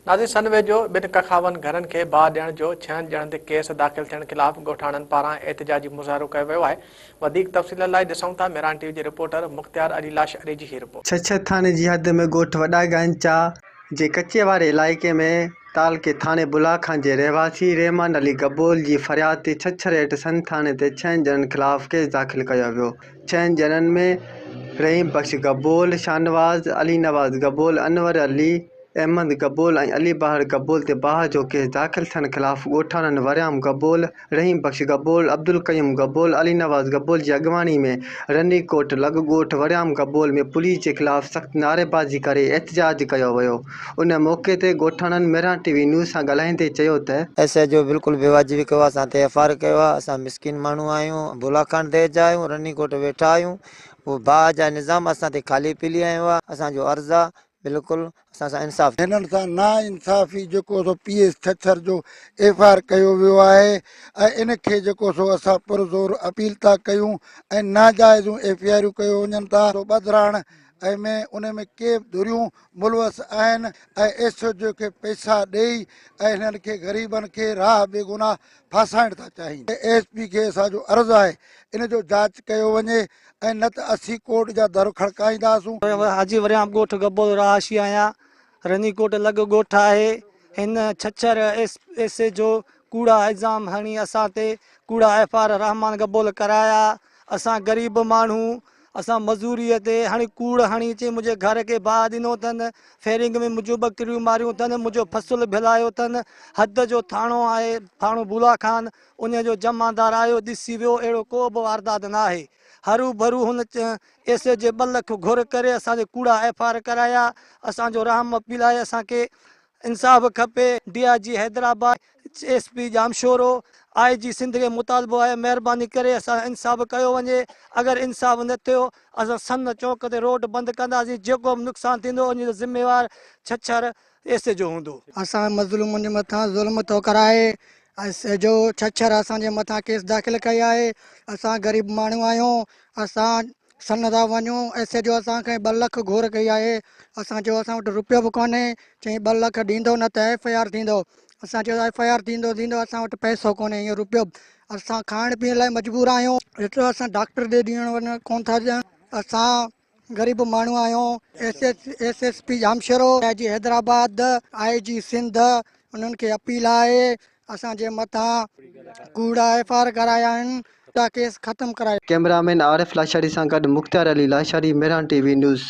ناظرين سن ويجهو ٻن ڪکاون گهرن کي باهه ڏيڻ جو ڇهن ڄڻن تي ڪيس داخل ٿيڻ خلاف ڳوٺاڻن پاران احتجاجي مظاهرو ڪيو ويو آهي وڌيڪ تفصيلن لاء ڏسون ٿا ميران ٽي وي جي رپورٽر مختيار علي لاشاري جي هي رپورٽ. ڇڇر ٿاڻي جي حد ۾ ڳوٺ وڏا گائنچا جي ڪچي واري علائقي ۾ تعلقي ٿاڻي بلا خان جي رهواسي رحمان علي گبول جي فرياد تي ڇڇر هيٺ سن ٿاڻي تي ڇهن ڄڻن خلاف ڪيس داخل ڪيو ويو. ڇهن ڄڻن ۾ رحيم بخش گبول، شاهنواز، علي نواز گبول، انور علي، احمد گبول ۽ علي بهار گبول تي باهه جو ڪيس داخل ٿيڻ خلاف ڳوٺاڻن وريام گبول، رحيم بخش گبول، عبدالقيوم گبول، علي نواز گبول جي اڳواڻي ۾ رني ڪوٽ لڳ ڳوٺ وريام گبول ۾ پوليس جي خلاف سخت نعريبازي ڪري احتجاج ڪيو ويو ان موقعي تي ڳوٺاڻن مهراڻ ٽي وي نيوز سان ڳالهائيندي چيو ته. ايس ايچ او بلڪل بي واجبي ڪيو آهي اسان تي ايف آر ڪيو آهي اسان مسڪين ماڻهو آهيون بولا خان ديهه جا آهيون رني ڪوٽ ويٺا آهيون اهو باهه جا نظام اسان تي خالي پيلي هنيو آهي اسان جو عرض آهي بلڪل اسان سان انصاف. هنن سان نا انصافي جيڪو سو پي ايس ڇڇر جو ايف I R ڪيو ويو آهي ۽ ان کي جيڪو سو اسان پر زور اپيل ٿا ڪيون ۽ ناجائزون ايف I آريون ڪيو وڃن ٿا سو ٻڌراڻ ۽ ۾ ان ۾ ڪي ڌريون ملوث آهن ۽ ايس ايچ او کي پئسا ڏئي ۽ هنن کي غريبن کي راهه بيگناهه ڦاسائڻ ٿا چاهين. ايس پي کي اسان جو عرض آهي ان جو جاچ ڪيو وڃي ۽ نه ته اسين ڪورٽ جا در کڙڪائينداسون. حاجي وريام ڳوٺ گبول رهائشي آهيان رني ڪوٽ لڳ ڳوٺ آهي هن ڇڇر ايس ايس جو ڪوڙا الزام هڻي اسان تي ڪوڙا ايف آر رحمان گبول ڪرايا اسان غريب ماڻهو اسان مزوريء تي هڻي ڪوڙ هڻي چي منهنجي گهر کي باهه ڏنو اٿن، فيرنگ ۾ منهنجون ٻڪريون ماريون اٿن، منهنجو فصل ڀلايو اٿن، حد جو ٿاڻو آهي ٿاڻو بولا خان، انهيء جو جمعدار آيو ڏسي ويو، اهڙو ڪو به واردات ناهي. هرو ڀرو هن ايس ايچ جي ٻه لک گهر ڪري اسان تي ڪوڙا ايف I R ڪرايا، اسان جو رحم اپيل آهي اسان کي انصاف کپي، D I G Hyderabad, S P Jamshoro, I G Sindh کي مطالبو آهي مهرباني ڪري اسان سان انصاف ڪيو وڃي اگر انصاف نه ٿيو اسان سن چونڪ تي روڊ بند ڪنداسين جيڪو به نقصان ٿيندو ان جو ذميوار ڇڇر ايس ايچ او هوندو. اسان مظلومن جي مٿان ظلم ٿو ڪرائي ايس ايچ او ڇڇر اسان جي مٿان ڪيس داخل ڪئي آهي اسان غريب ماڻهو آهيون اسان سن ٿا وڃون ايس ايچ او اسان کان ٻه لک گهر ڪئي آهي اسان چيو اسان وٽ روپيو به ڪونهي چيائين ٻه لک ڏيندو نه ته ايف I R ٿيندو اسان چيو ايف I R ٿيندو ٿيندو اسان وٽ پئسو ڪونهي هينئر روپيو به اسان کائڻ پيئڻ لاء مجبور آهيون ايترو اسان ڊاڪٽر ڏي ڏيڻ وڃڻ ڪونه ٿا ڏين اسان غريب ماڻهو آهيون S S S S P Jamshoro I G Hyderabad I G Sindh انهن کي اپيل آهي اسان جي مٿان ڪوڙا ايف I R ڪرايا آهن ته ڪيس ختم ڪرايو. ڪئميرا مين عارف لاشاري سان گڏ Mukhtiar Ali Lashari, Mehran T V news.